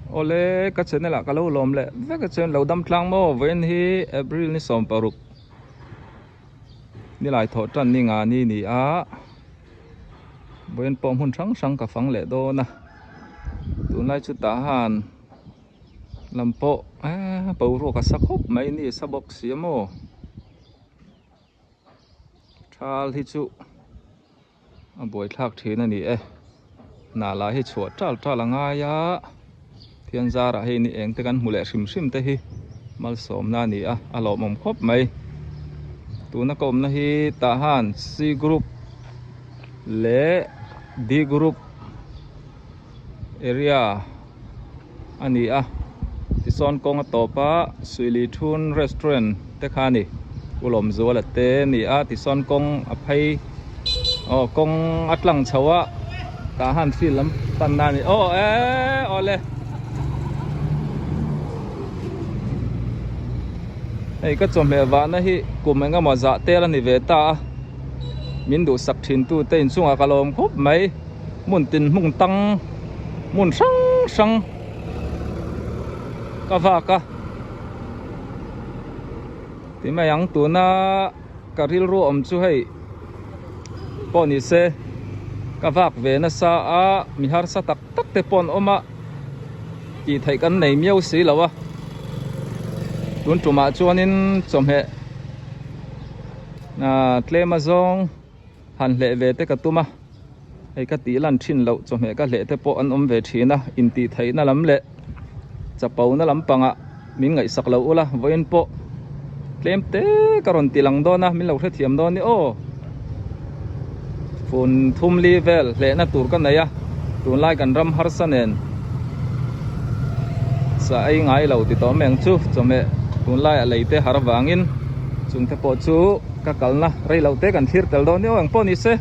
Awle ka channel ah ka lo lawm leh vek a chuan lo dam tlang maw vawiin hi April ni 16 nilai thawh tan ni nga ni ni a vawiin pawh hmun hrang hrang ka fang leh dawn a tunlai chu tah han lam pawh eee boruak a sa khawp mai ni sa bawk si a maw. Thal hi chu a buaithlak thin a ni e hnah lah hi chhuah tal tal a ngai a thian zarah hei ni eng te kan hmu leh hrim hrim te hi malsawmna a ni a a lawmawm khawp mai tuna ka awmna hi tah han C group leh D group area a ni a tichuan kawng a tawp a Suili Thun restaurant te kha a ni U Lawmzuala te a ni a tichuan kawng a phei aw kawng a tlang chho a tah han field lam pan na a ni aw eee awle hei ka chawhmeh vahna hi kum eng emaw zah tel a ni ve ta a min duhsak thin tu te inchungah ka lawm khawp mai. Hmun tin hmung tang hmun hrang hrang ka vak a ti mai ang tuna ka rilru awm chu hei pawh ni se ka vak ve nasa a mi harsa tak tak te pawh an awm a tih theih kan nei miau si lo a tun tumah chuanin chawhmeh ah tlem azawng. Han hleh ve te ka tum a, hei ka tih lan thin loh chawhmeh ka hleh te pawh an awm ve thin a, intih theihna lam leh chapona lampangah min ngaihsak lo ula, vawiin pawh tlem te ka rawn ti lang dawn a, min lo hrethiam dawn ni aw. Fun thum li vel hlehna tur ka nei a, tunlai kan ram harsa nen sa ei ngai lo ti tawh mai ang chu chawhmeh tunlai a lei te har avangin chungte pawh chu. Ka kalna rei lo te kan thlir tel dawn nia aw engpawh ni se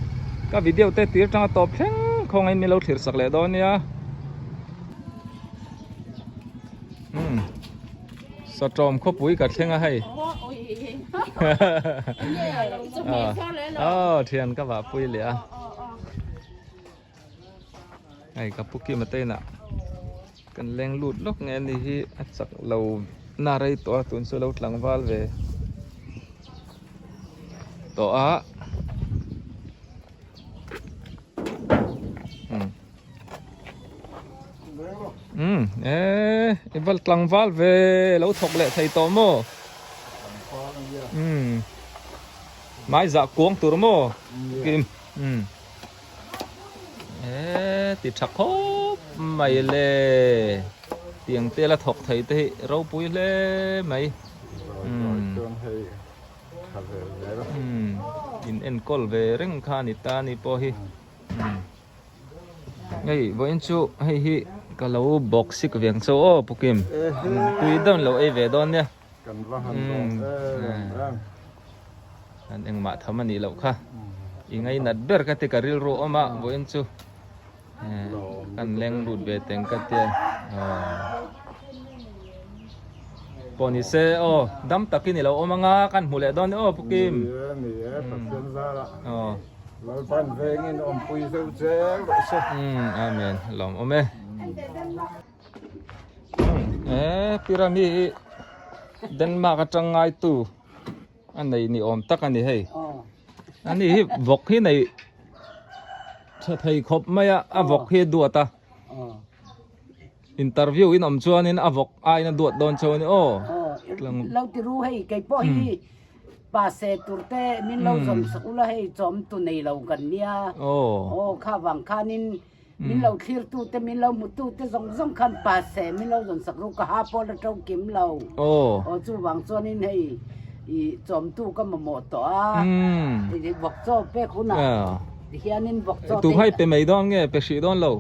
ka video te tir tanga tawp thleng khawngaiin min lo thlir sak leh dawn nia. Umm Sawtawm khawpui ka thleng a hei. Aw thian ka vahpui leh a. Hei ka pu Kima te inah kan leng lut lawk nge ani hi a chak lo na rei tawh a tun chu lo tlangval ve tawh a umm eee i va tlangval ve lo thawk leh thei tawh maw umm hmai zah kuang tur maw Kim umm. Eee ti tha khawp mai le tiang te la thawk thei te hi ropui hle mai umm in enkawl ve reng kha a ni ta ni pawh hi hei vawiin chu hei hi ka lo bawk sik ve ang chu aw pukim tui dawn lo ei ve dawn nia. Kan va han lawm em em. Kan engmah tham a nih loh kha. I ngainat ber ka ti ka rilru awm a vawiin chu kan leng lut ve teng ka tia. Pawh ni se aw dam takin i lo awm anga kan hmu leh dawn aw Pu Kim. Ni e ni e Pathian zara. Lalpan vengin awmpui zeuh zel rawh se. Amen lawm awm e. Eee pirami hi Denmark atang ngaitu a nei ni awm tak a ni hei ani hi vawk hi nei tha thei khawp mai a a vawk hi a duat a interview in awm chuanin a vawk aiin a duat dawn chauh a ni aw lo ti ru hei kei pawh hi pa se tur te min lo zawm sak ula hei chawm tu nei lo kan nia aw kha vang khanin Min lo thlir tu te, min lo hmu tu te zawng zawng khan pa se min lo zawn sak ru ka ha pawh la to kim lo. Aw chuvang chuanin hei i chawmtu ka mamawh tawh a, i vawk chaw pek hunah tihianin vawk chaw te Tu khai pe mai dawn nge pe hrih dawn lo?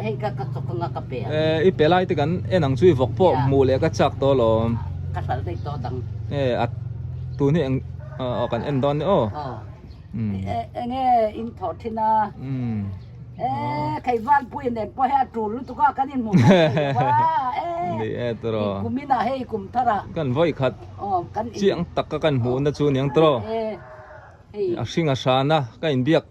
Hei ka ka chawk anga ka pe ang. I pe lai te kan en ang chu i vawk pawh hmuh leh ka chak tawh alawm. Ka hral daih tawh dang. E a tun hi eng aw kan en dawn ni aw. Enge in thawh thin a. Eee thei valpui nen pawh hei a tul lutuk a kan inhmuh mai thei lo a eee Ni e tawh kum inah hei kum thar ah kan vawi khat kan chiang tak a kan hmuh na chu niang tawh hei a hring a hran a ka inbiak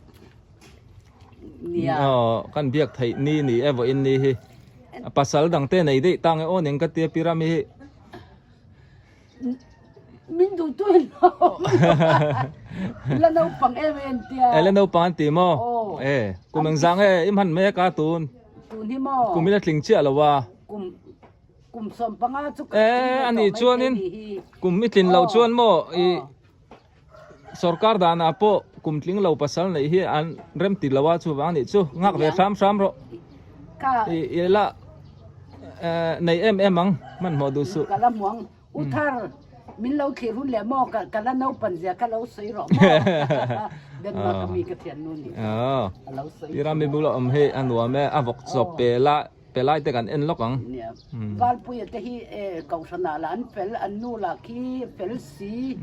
nia aw kan biak theih ni ni e vawiin ni hi. Pasal dang te nei daih ta nge aw nen ka tia pi Rami hi. Min duh tu in lo awm lo a. La naupang em em tia. E la naupang an ti maw? E kum engzah nge i hman mek a tun? Tun hi maw? Kum in a tling chiah lo a. Kum kum 15 chu ka tling ve tawh mai thei ni hi. Kum i tlin loh chuan maw i Sorkar danah pawh kum tling lo pasal neih hi an rem ti lo a chuvang anih chu nghak ve hram hram rawh. I la nei em em ang hmanhmawh duh suh. Ka la hmuang u thar min lo thlir hun leh maw ka la naupan zia ka lo sawi rawh maw Denmark a mi ka thian nu nih a lo sawi. Pi Rami bula awm hi a nuam e a vawk chawp pe la. Pe lai te kan en lawk ang. Nia. Valpuia te hi Kohhran ah lah an fel, an nu lah khi fel si.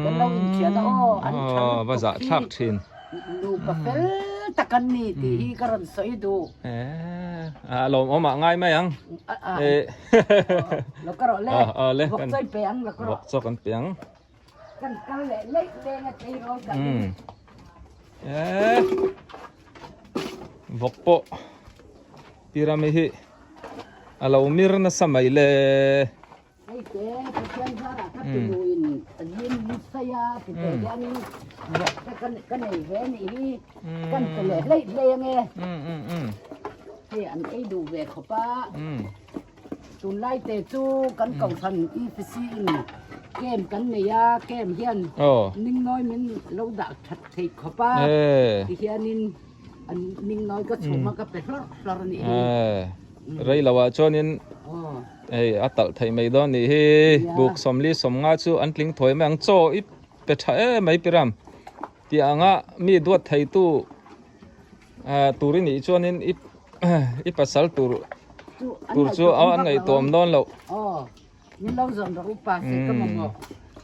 Kan lo inthian a aw, an tha lutuk Va zah thlak thin. Nupa fel tak an ni tih hi ka rawn sawi duh. A lawmawm ah ngai mai ang. Lo ka rawh le, vawk chawi pe ang lo ka rawh. Vawk chaw kan pe ang. Kan kal leh leih leng a tleirawl kan in. Vawk pawh Pirami hi a lo mir nasa mai le. Hei te Pathian zarah ka tunu in a zin nasa a ti te hianin vawk te ka nei ve nih hi kan pe leh hleih hlei ange. Hei an ei duh ve khawp a. Tunlai te chu kan kohhran EPC in camp kan nei a, camp hian ningnawi min lo dah that thei khawp a, tihianin an ningnawi ka chhum a ka pe hlawrh hlawrh a nih hi. Rei lo ah chuanin hei a talh theih mai dawn nih hi, buk 40 50 chu an tling thawi mai ang, chaw i pe tha em mai Piram tih anga mi duat theitu tur i nih chuanin i i pasal tur tur chu a an ngaihtuah dawn loh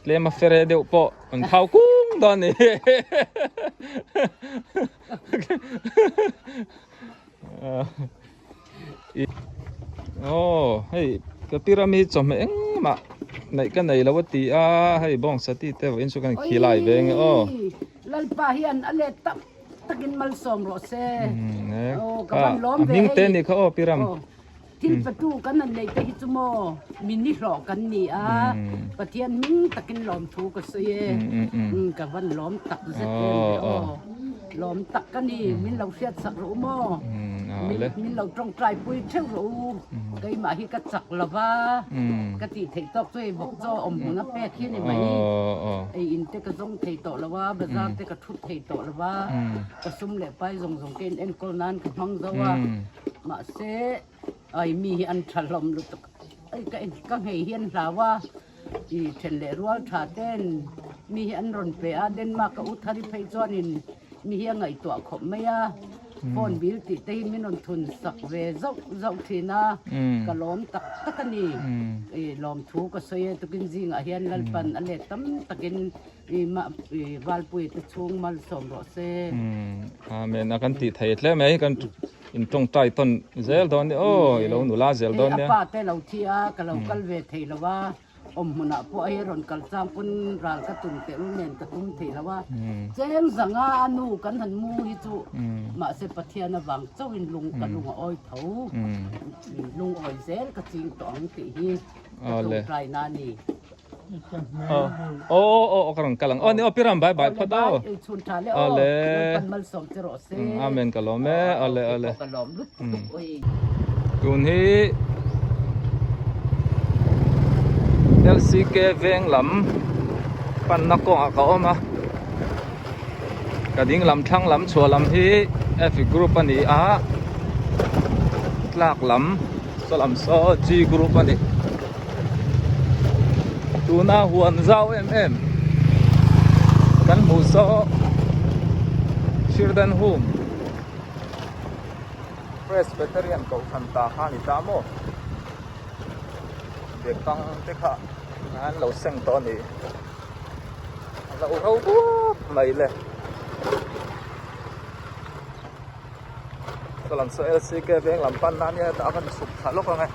tlem a fere deuh pawh an thau kung dawn ni aw hei ka tirami chawhmeh engmah neih ka nei lo a ti a hei bawngsa ti te vawiin chu kan khilai ve nge aw lalpa hian a let tak takin malsawm rawh se aw ka van lawm ve hei hming te ni kha aw piram thil patu kan han nei te hi chu maw mini hlawh kan ni a pathian hming takin lawm thu ka sawi e ka van lawm tak zet em ve aw lawm tak ka ni min lo hriat sak rawh u maw min lo tawngtai pui theuh rawh u keimah hi ka chak lova ka tih theih tawk chu hei vawk chaw awm hmun a pek hi a ni mai ei in te ka zawng thei tawh lo a bazar te ka thut thei tawh lo va, ka sum leh pai zawng zawng te in enkawl nan ka hmang zo a, mahse ai mi hi an tha hlawm lutuk ai ka ka nghei hi an hlau a, i then leh rual tha ten mi hi an rawn pe a, Denmark a u thari phei chuanin mi hi a ngaihtuah khawp mai a, phone bill tih te hi min rawn thun sak ve zauh zauh thin a, ka lawm tak tak a ni, i lawmthu ka sawi e tukin zingah hian Lalpan a let tam takin I mah i Valpui te chhung malsawm rawh se. Amen a kan tih thei hle mai kan in tawngtai tawn zel dawn nia aw i lo nula zel dawn nia. Hei a pa te lo thi a ka lo kal ve thei lo a awm hmunah pawh hei rawn kal chang pawn ral ka tum tehlul nen ka tum thei lo a cheng zanga a nu kan han mu hi chu mahse Pathian avang chauhin lung ka lung a awi tho lungawi zel ka ching tawh ang tih hi ka tawngtai na a ni. Aw aw aw ka rawn kal ang aw ni aw piram bye bye phawt aw awle amen ka lawm e awle awle tun hi LCK veng lam panna kawngah ka awm a ka ding lam thlang lam chhuah lam hi F group a ni a tlak lam saw lam saw G group a ni. Tuna huan zau em em kan hmuh saw Shirdan Home Presbyterian Kohhran ta kha a ni ta maw Bekang te kha an lo seng tawh a ni a lo ro buap mai le Ka lam saw LCK veng lam pan na ania hetah khan chhuk thla lawk ang e.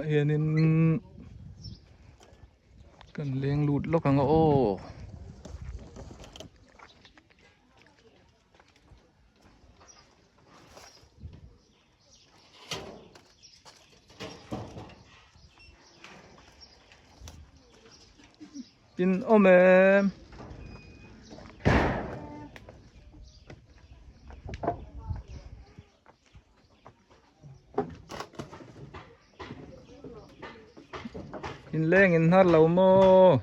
hianin kan leng lut lawk ang a aw. In awm em? In leng in hnar lo maw?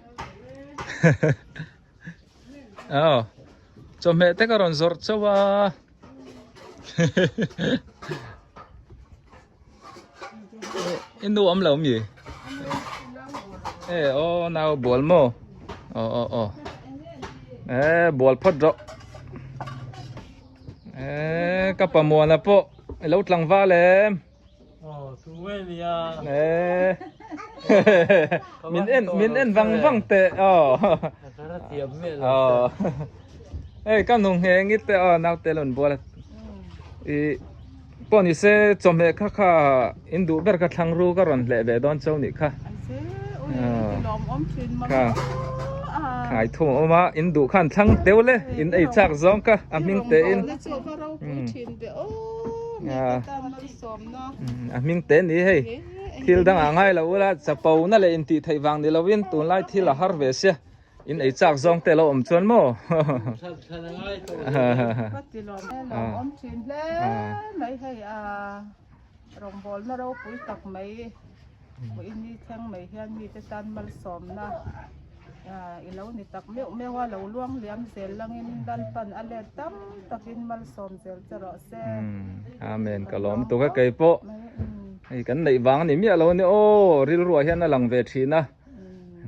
Aw, chawhmeh te ka rawn zawrh chauh a. I nu awm lo mi? E aw nau bual maw? Aw aw aw. E bual phawt rawh. E ka pamuana pawh i lo tlangval em? Min en min en vang vang teh aw aw hei ka nu nghe ngit te aw naute lo an bual a i pawh ni se chawhmeh kha kha in duh ber kha thlang ru ka rawn hleh ve dawn chauh nih kha kha khai thum a awm a in duh khan thlang teuh le in ei chak zawng kha a hming te in. A hming te ni hei thil dang ah ngai lo ula chapo na leh intih theih vang ni lovin tunlai thil a har ve sia in ei chak zawng te lo awm chuan maw Rawngbawlna ropui tak mai pawhin ni thleng mai hian mite tan malsawmna i lo ni tak meuh meuh a, lo luang liam zel langin Lalpan a let tam takin malsawm zel che rawh se. Amen ka lawm tuk a kei pawh hei kan neih vang a ni miah lo a ni aw rilruah hian a lang ve thin a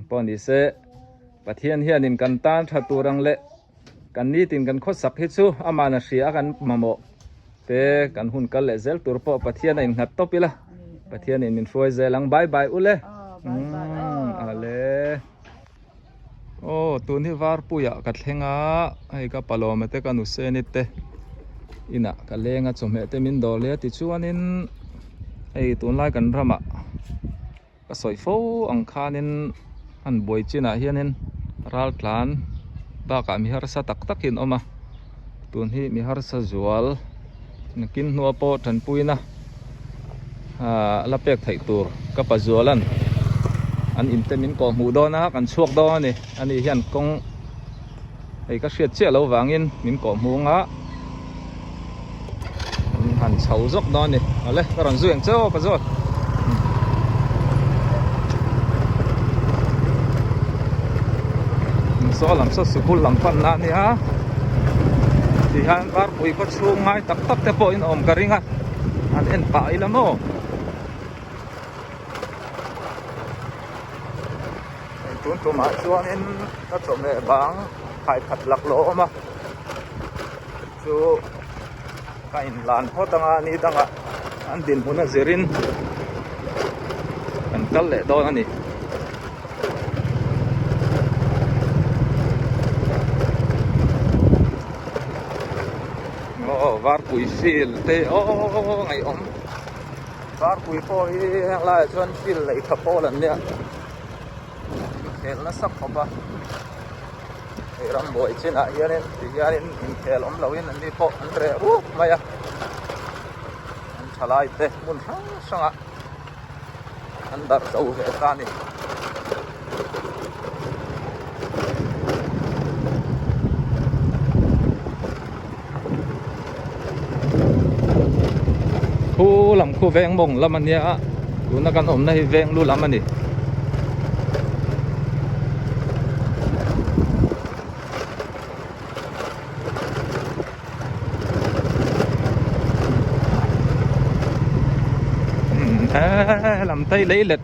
pawh ni se Pathian hianin kan tan tha tur ang leh Kan nitin kan khawsak hi chu aman a hria a kan mamawh te kan hun kal leh zel tur pawh Pathian a innghat tawp ila Pathian in min hruai zel ang bye bye ule umm ale aw tun hi varpuiah ka thleng a hei ka palawma te ka nuseni te inah ka leng a chawhmeh te min dawr leh a tichuanin hei tunlai kan ramah Ka sawi fo ang khanin an buai chinah hianin ral tlan bakah mi harsa tak takin awm a, tun hi mi harsa zual nakin hnua pawh tanpuina ahh la pek theih tur ka pa zualan an in te min kawh hmuh dawn a kan chhuak dawn a ni ani hian kawng hei ka hriat chiah loh vangin min kawh hmung a an han chho zawk dawn a ni awle ka rawn zui ang che aw pazawl saw lam saw sikul lam pan na a nia tihian varpui khaw chhung ngai tak tak te pawhin a awm ka ring a an en pah ila maw. Tun tumah chuanin ka chawhmeh bang khai khat laklawh a awm a chu ka inlan phawt anga ni dangah an dinhmun a zirin kan kal leh dawn a ni. Aw varpui field te aw ngaihawm. Varpui pawh hi heng laiah chuan field neih tha pawl an nia inkhel nasa khawp a hei rambuai chinah hianin ti hianin inkhel awm loin an ni pawh an reh rup mai a an thalai te hmun hrang hrangah an darh zo ve ta a ni. Khu lam khu veng mawng lam a nia a tuna kan awmna hi veng lu lam a ni. Lam tei lei let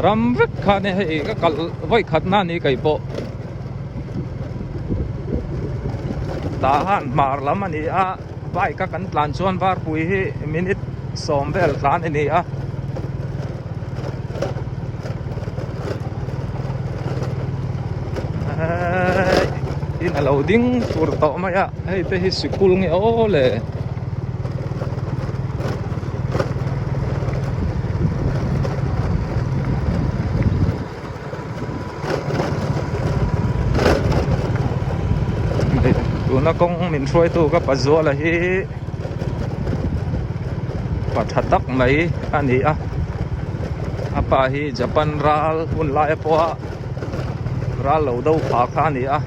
ram vek kha ni hei ka kal vawi khat na ni kei pawh tah han hmar lam a ni a bike a kan tlan chuan varpui hi minute sawm vel tlan a ni a. In a lo ding fur tawh mai a hei te hi sikul nge aw le. Tuna kawng min hruaitu ka Pazuala hi pa tha tak mai a ni a, a pa hi Japan ral hun laia pawha ral lo do pha kha a ni a.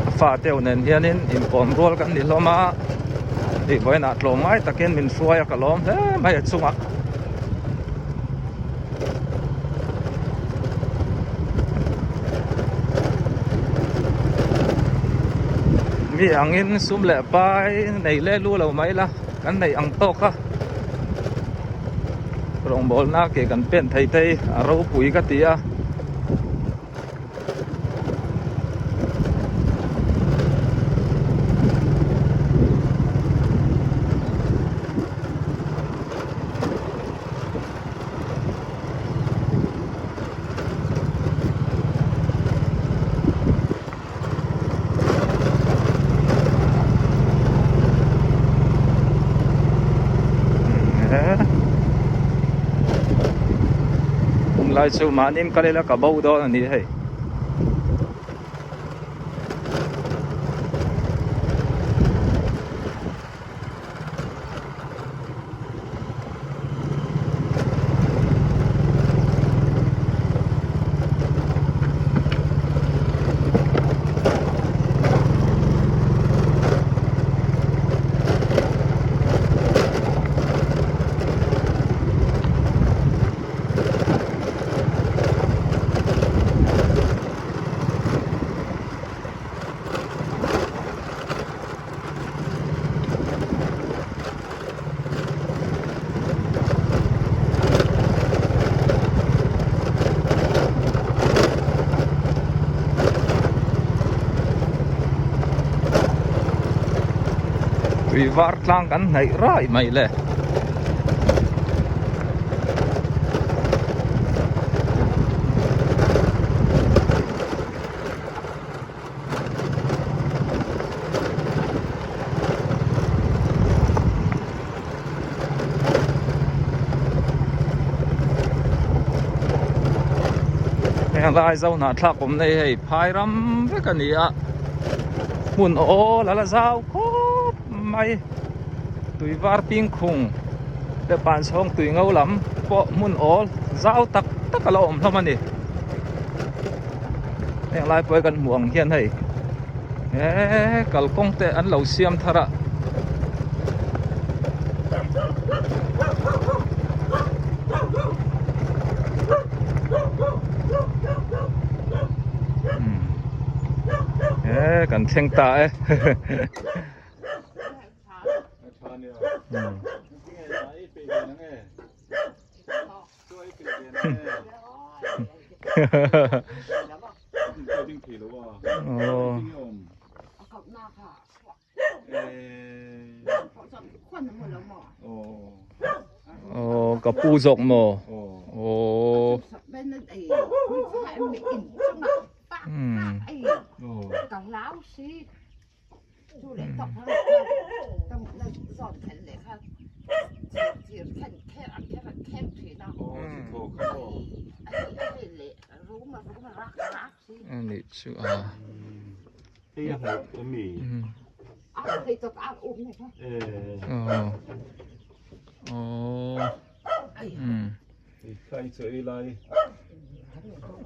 A fate ho nen hianin inkawm rual kan ni hlawm a, hei vawiinah tlawm ngai takin min hruai a ka lawm hle mai a chungah. Mi angin sum leh pai nei leh lu lo mai la kan neih ang tawk a rawngbawlna ke kan pen thei te hi a ropui ka ti a. Tunlai chu mahni kal ila ka bo dawn a ni hei. Tui var tlang kan hnaih rai mai le. Heng lai zo hnahthlak awm nei hei phai ram vek a ni a hmun awl a la zau khawp mai tui var ping khung leh panchhawng tui ngo lam pawh hmun awl zau tak tak a la awm hlawm a ni. Heng lai pawh hi kan hmuh ang hian hei he kalkawng te an lo siam thar a. He kan thleng ta e. Aw ka pu zawk maw aw Anih chu a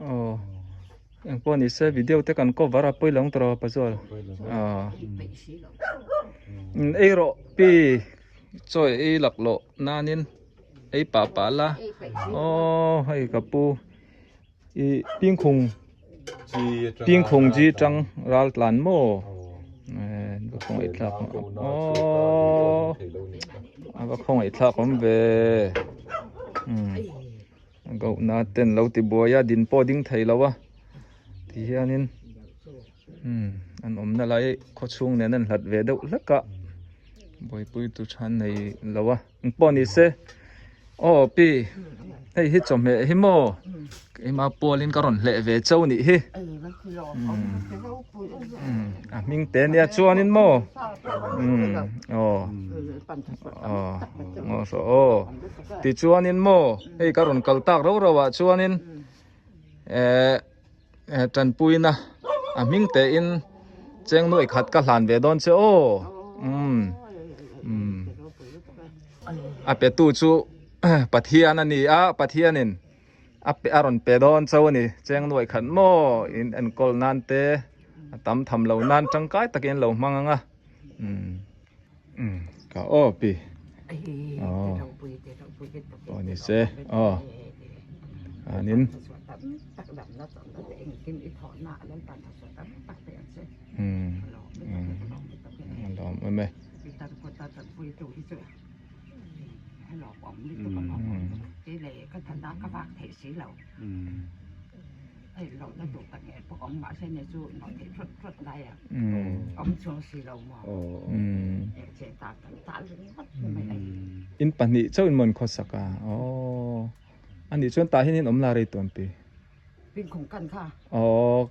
Aw Eng pawh ni se video te kan cover a pawi lo ang tawh pazual ah ei rawh pi chawi ei lak loh nanin ei pah pah la aw hei ka pu ih pingkhung pingkhung ji tang ral tlan maw eh va khawngaih thlak aw a va khawngaih thlak awm ve umm. Gohna ten lo ti buai a din pawh ding thei lo a ti hianin umm an awmna lai khaw chhung nen an hlat ve deuh hlek a buaipui tu tha nei lo a engpawh ni se aw pi hei hi chawhmeh hi maw keimah pualin ka rawn hleh ve chauh nih hi umm a hming te nia chuanin maw umm aw aw aw saw aw. Tichuanin maw hei ka rawn kal tak rau rau ah chuanin eh. Tanpuina a hming tein cheng nuaih khat ka hlan ve dawn che aw. Umm umm a petu chu Pathian a ni a, Pathianin a pe a rawn pe dawn chauh a ni. Cheng nuaih khat maw in enkawl nan te a tam tham lo nan tangkai takin lo hmang ang a. Umm umm ka aw pi. Aw pawh ni se aw anin umm umm a lawm awm e. In pahnih chauh in mawn khawsak a aww anih chuan tah hian in awm la rei tawn pi aww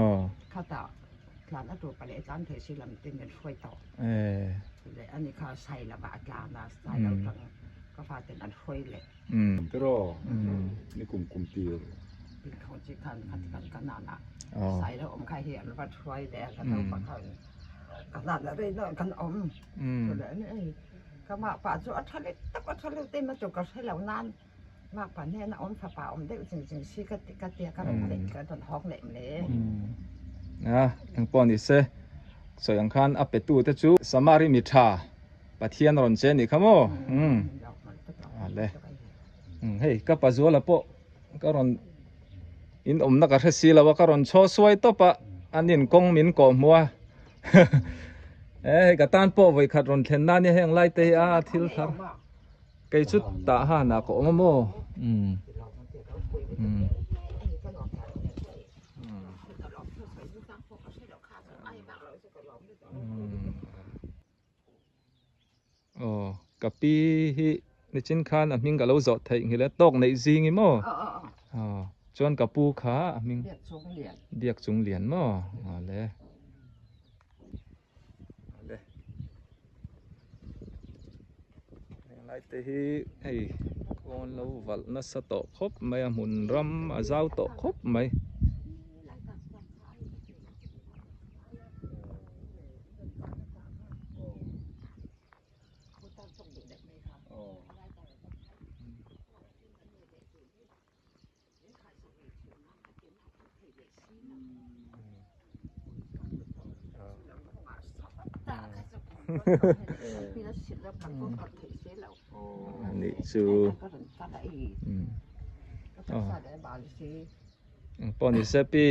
aww Tiraw ni kum kum tir. A engpawh ni se sawi ang khan a pe tu te chu Samari mi tha Pathian rawn che nih kha maw umm ale hei ka pazuala pawh ka rawn in awmna ka hre si lo a ka rawn chhaw suai tawp a an in kawng min kawh hmuh a e hei ka tan pawh vawikhat rawn thlen nan hi heng lai te hi a thil thar Kei chu tah han ah ka awm a maw? Umm. Umm. Aw, ka pi hi nichin khan a hming ka lo zawh theih nghilh a, tawk neih zing i maw? Aw, chuan ka pu kha a hming Biak Chung Lian maw? Aw le. Le henglai te hi hei kawn lo valh nasa tawh khawp mai a hmun ram a zau tawh khawp mai. Anih chu engpawh ni se pi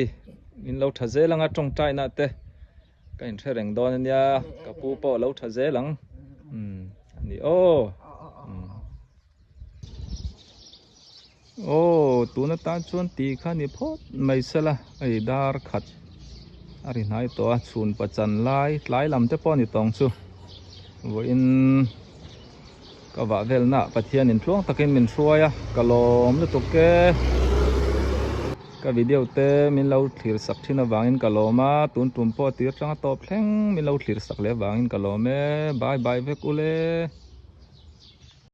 min lo tha zel anga tawngtai na te ka inhre reng dawn ania ka pu pawh a lo tha zel ang ani aw. Aw tun atan chuan tih kha ni phawt mai sela hei dar khat a ri hnai tawh a chhun pachan lai tlai lam te pawh a ni tawng chu vawiin ka vah velna ah Pathian in tluang takin min hruai a ka lawm lutuk e ka video te min lo thlir sak thin avangin ka lawm a tun tum pawh tir tanga tawp thleng min lo thlir sak leh avangin ka lawm e bye bye vek ule.